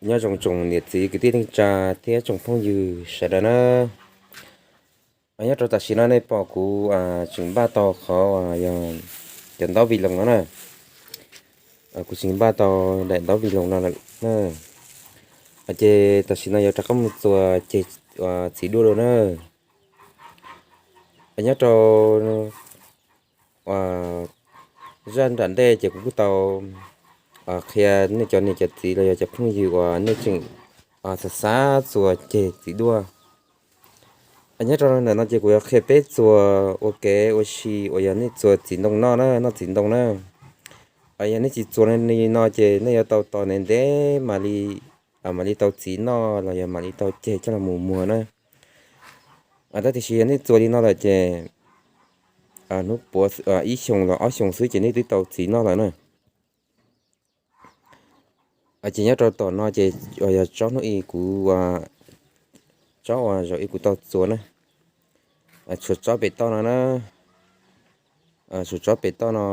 Nyob zoo tsoom niam txiv kwv tij neej tsa thiab tsoom phooj ywg sawv daws na. Nyob rau tam sim no nej pom kuv tseem npaj tau qhov yog cov ntaub vi loos no na. Kuv tseem npaj tau daim ntaub vi loos no lawm na. Ces tam sim no yuav rov qab mus txuas ceg txiv duaj dua na. Nyob rau zaj nram ntej ces kuv kuj tau qhia nej cov niam cov txiv los yog cov phooj ywg uas nej tseem xav xav txuas ceg txiv duaj. Nyob rau ntawm no ces kuv yuav qhia peb txuas ua kev ua si uas yog nej txuas txiv ntoo noj na, noj txiv ntoo na. Yog nej tsis txuas li no ces nej yuav tau tos ntev ntev mam li, mam li tau txiv noj los yog mam li tau ceg coj los mus muag na. Tab tiam sis yog nej txuas li no lawm ces hnub puav ib xyoos los ob xyoos xwb ces nej twb tau txiv noj lawm na. Ces nyob rau tom no ces yog tsob hnub i kuv, tsob uas zaum i kuv tau txuas na. Tshuav tsob pem toj no na. Tshuav tsob pem toj no.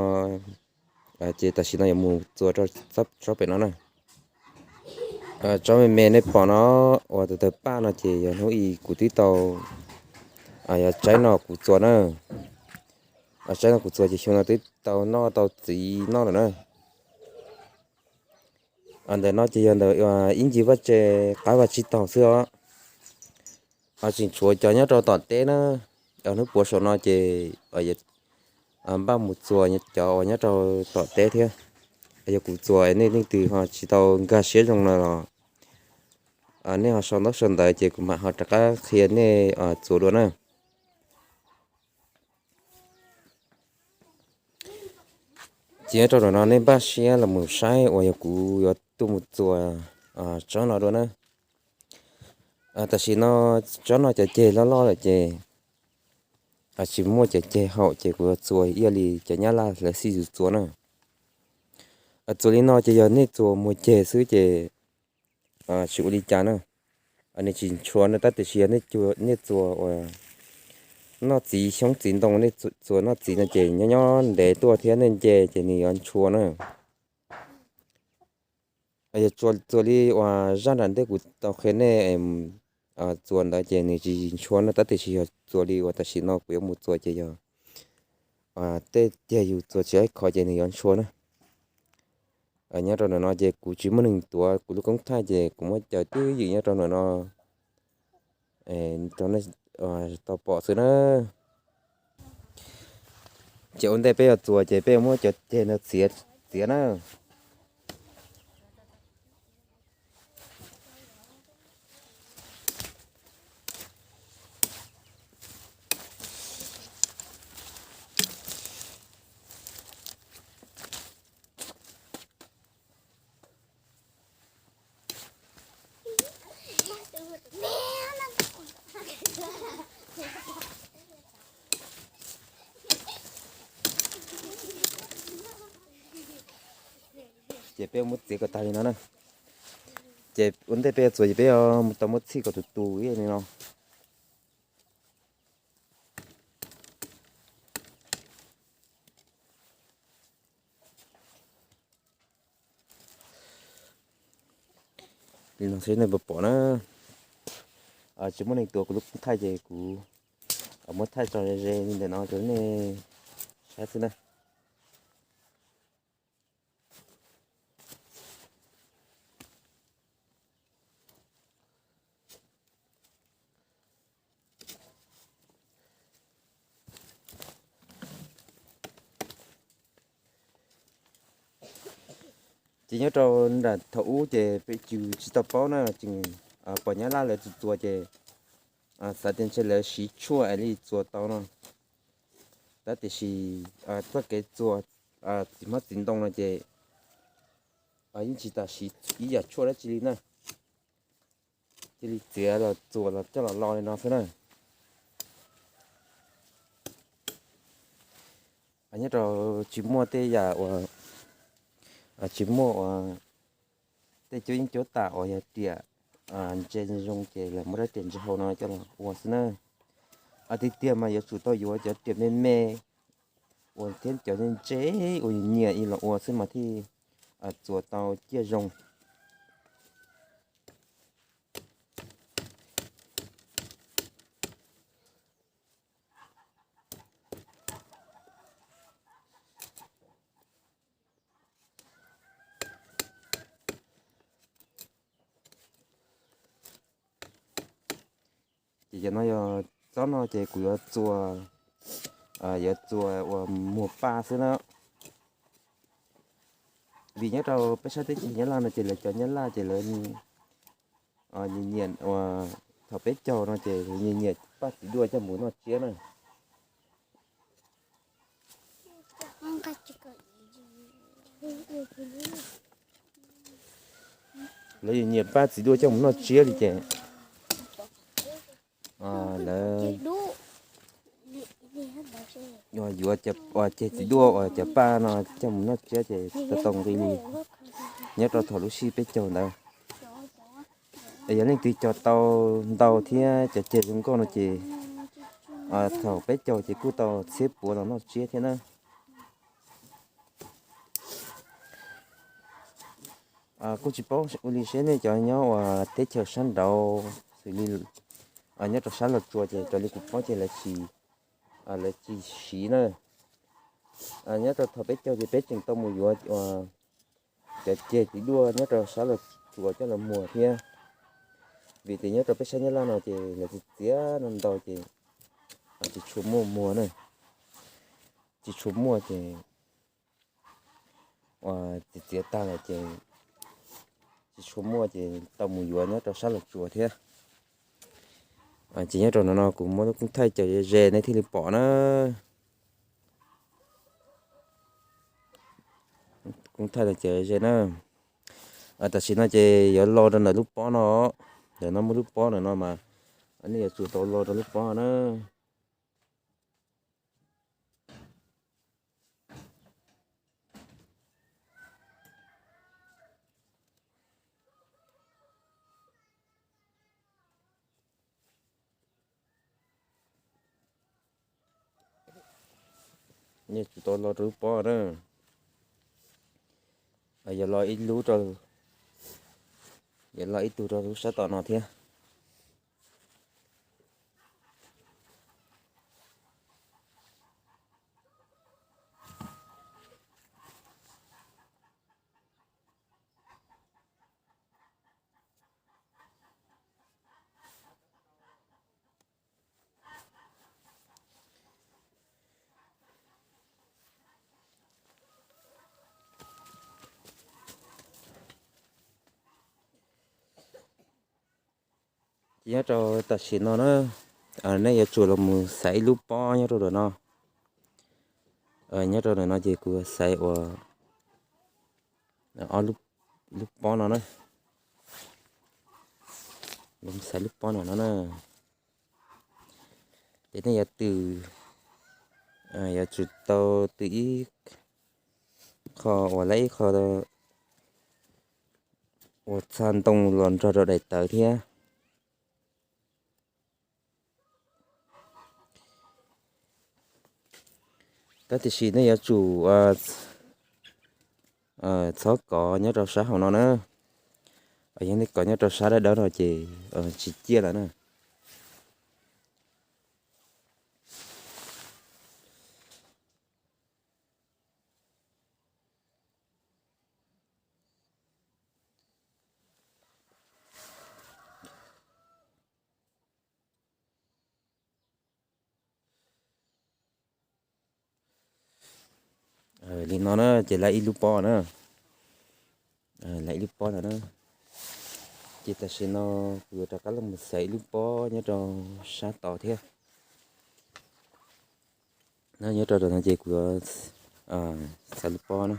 Ces tam sim no yuav mus txuas rau tsob pem no na. Tsob me me nej pom no uas tawg tawg paj no ces yog hnub i kuv twb tau yog tsaib no kuv txuas na. Tsaib no kuv txuas ces xyoo no twb tau noj tau txiv noj lawm na. Ntawm no ces yog ntawm ib ncig vaj tse qab vaj tsib taug xwb os. Tseem tshuav cov nyob rau tom teb na. Hnub puav saum no ces npaj mus txuas cov uas nyob rau tom teb thiab. Yog kuv txuas nej leej twg ho tsis tau nkag siab zoo no los nej ho sau ntaub sau ntawv ces kuv mam ho rov qab qhia nej txuas dua na. Ces nyob rau ntawm no nej npaj siab los mus saib uas yog kuv yuav tuaj mus txuas tsob no dua na. Tam sim no tsob no cov ceg loj loj lawm ces tsis muaj cov ceg haum ces kuv yuav txuas ib yam li cov nyab laj lawv xij zus txuas na. Txuas li no ces yog nej txuas muag ceg xwb ces tsis ua li cas na. Nws tsis ntshua na, tab tiam sis yog nej txuas uas noj txiv xyoob txiv ntoo, nej txuas noj txiv no ces nyob nyob ntev tuaj thiab nej nce ces nws yuav ntshua na. Yog txuas li uas zaj nram ntej kuv tau qhia nej txuas ntawd ces nws tsis ntshua na, tab tiam sis yog txuas li uas tam sim no kuv yuav mus txuas ces yog tej ceg yus txuas tsis ib qho ces nws yuav ntshua na. Nyob rau ntawm no ces kuv tsis muaj neeg tuav kuv lub koob thaij ces kuv muab caws twj ywm nyob rau ntawm no rau nej tau pom xwb na. Ces ua ntej peb yuav txuas ces peb yuav muab cov ceg no txiav, txiav na. Ces peb muab txiav kom tag li no na. Ces ua ntej peb yuav txuas ces peb tau muab txhij kom tus tus ib li no. Li no xwb nej puas pom na. Tsis muaj neeg tuav kuv lub koob thaij ces kuv muab thaij tso ze ze li ntawm no rau nej saib xwb na. Ces nyob rau nram thaum ub ces peb cus tsis tau paub na, tseem pom nyab laj lawv txuas txuas ces xav tias ntshe lawv siv tshuaj es li txuas tau no. Tab tiam sis txoj kev txuas txiv hmab txiv ntoo no ces yeej tsis tas siv ib yam tshuaj dab tsi li na. Cia li txiav los txuas los coj los lo li no xwb na. Nyob rau tsis muaj tej yam uas, tsis muaj uas tej cuab yeeb cuab tam uas yog riam ntse zoo ces lawv muab rab riam ntse hau no coj los ua xwb na. Tiag tiag mas yuav tsum tau yuav cov riam me me uas thiab cov ntse ntse uas nyiam ib los ua xwb mas thiaj txuas tau ciaj zoo. Yam no yog tsob no ces kuv yuav txua, yuav txua ua muag paj xwb na. Vim nyob rau peb sab teb chaws Nyab Laj no ces lawv cov Nyab Laj ces lawv nyiam nyiam, thaum peb caug no ces nyiam nyiam paj txiv duaj coj mus noj tsiab na. Lawv nyiam nyiam paj txiv duaj coj mus noj tsiab li ces lawv yuav ceg txiv duaj uas cov paj no coj mus noj tsiab ces tau tau nqi li nyob rau thaum lub sij peb caug ntawd. Yog leej twg cog tau ntau thiab cov ceg zoo nkauj no ces thaum peb caug ces kuj tau txhiab puav los noj tsiab thiab na. Kuj tsis paub ua li seb nej cov nyob uas teb chaws sab nraud xws li nyob rau sab Los Tsuas ces raws li kuv paub ces lawv tsis, lawv tsis siv na. Nyob rau thaum peb caug ces peb tseem tau mus yuav cov ceg txiv duaj nyob rau sab Los Tsuas coj los muag thiab. Vim tias nyob rau peb sab Nyab Laj no ces lawv txiav txiav no ntau ces tsis tshua muaj muag na. Tsis tshua muaj ces uas txiav txiav tag lawm ces tsis tshua muaj ces tau mus yuav nyob rau sab Los Tsuas thiab. Ces nyob rau no no kuv muab lub koob thaij cov ze nej thiaj li pom na. Koob thaij cov ze na. Tam sim no ces yuav lo rau ntawm lub pob no. Ntawm no muaj lub pob ntawm no mas nej yuav tsum tau lo rau lub pob na. Nej tsum tau lo rau lub pob na. Yog lo ib lub rau, yog lo ib tug rau lub sab tom no thiab. Ces nyob rau tam sim no na, nej yuav tsum los mus xaiv ib lub pob nyob rau ntawm no. Nyob rau ntawm no ces kuv xaiv ua ob lub pob no na. Los xaiv lub pob no no na. Ces nej yuav tws, yuav tsum tau tws ib qho uas lawv ib qho uas txha ntoo los nrog rau daim tawv thiab. Tab tiam sis nej yuav tsum txhob kov nyob rau sab hauv no na. Yog nej kov nyob rau sab dawb dawb no ces tsis ciaj lawm na. Li no na ces lawv ib lub pob na. Lawv ib lub pob no na. Ces tam sim no kuv yuav rov qab los mus xaiv ib lub pob nyob rau sab tod thiab. Nyob rau no ces kuv yuav xaiv lub pob na.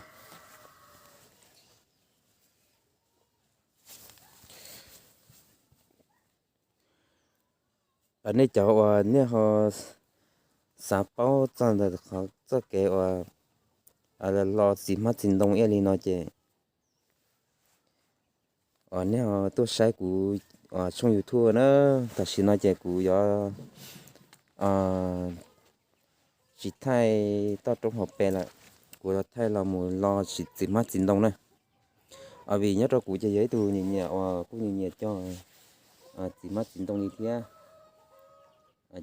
Nej cov uas nej ho xav paub txog ntawm qhov txoj kev uas lo txiv hmab txiv ntoo ib yam li no ces uas nej ho tuaj saib kuv tshooj YouTube na. Tam sim no ces kuv yuav tsis thaij toj roob hauv pes lawm, kuv yuav thaij los mus lo txiv hmab txiv ntoo na. Vim nyob rau kuv ces yog ib tug nyiam nyiam uas kuj nyiam nyiam cog txiv hmab txiv ntoo li thiab. Ces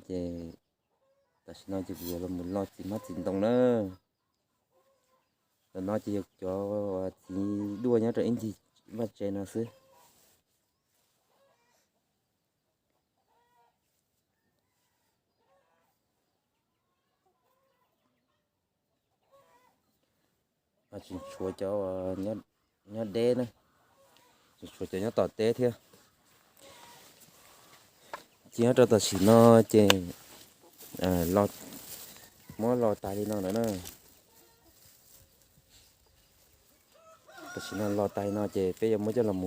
tam sim no ces kuv yuav los mus lo txiv hmab txiv ntoo na. Ntawm no ces yog cov txiv duaj nyob rau ib ncig vaj tse no xwb. Tseem tshuav cov nyob deb na, tseem tshuav cov nyob tom teb thiab. Ces nyob rau tam sim no ces muab lo tas li no lawm na. Tam sim no lo tas li no ces peb yuav muab coj los,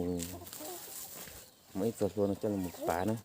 muab ib txoj hlua no coj los pav na.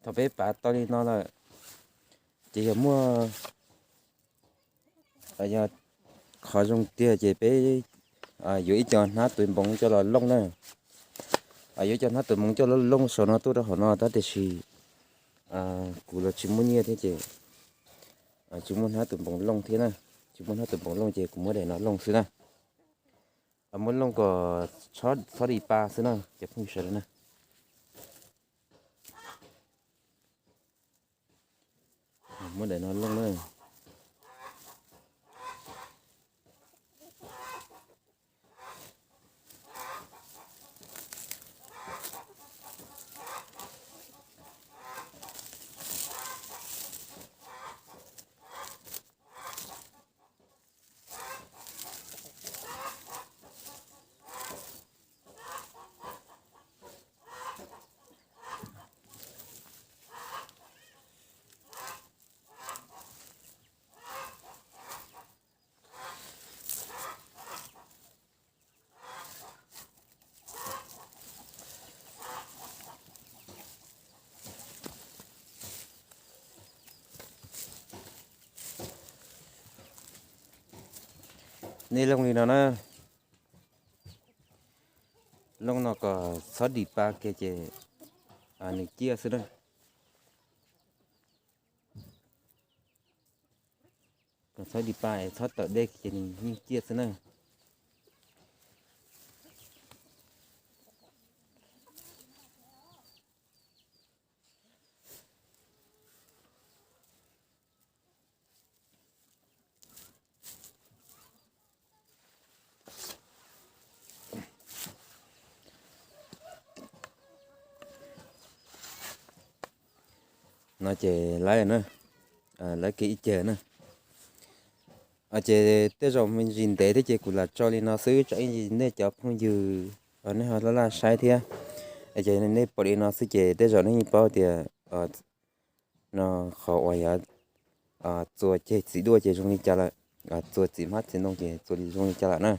Thaum peb pav tau li no lawm ces yog muaj, yog qhov zoo tiag ces peb yuav ib co hnab tus npoov coj los looj na. Yuav ib co hnab tus npoov coj los looj saum no tuaj rau hauv no tab tiam sis kuv los tsis muaj nyiaj thiab ces tsis muaj hnab tus npoov looj thiab na. Tsis muaj hnab tus npoov looj ces kuv muab daim no looj xwb na. Muab looj kom txhob dim pa xwb na cov phooj ywg sawv daws na. Muab daim no looj na. Nej looj li no na, looj no kom txhob dim pa kiag ces nws ciaj xwb na. Kom txhob dim pa es txhob tawm dej kiag ces nws yeej ciaj xwb na. No ces lawv na, lawv kiag ib cag na. Ces tej zaum me ntsis ntev thiab ces kuv lam tso li no xwb tsam ib ntsis nej cov phooj ywg nej ho laj laj saib thiab. Ces nej pom li no xwb ces tej zaum nej yeej paub tias no qhov uas yog txua ceg txiv duaj ces zoo li cas lawm, txua txiv hmab txiv ntoo ces txua li zoo li cas lawm na.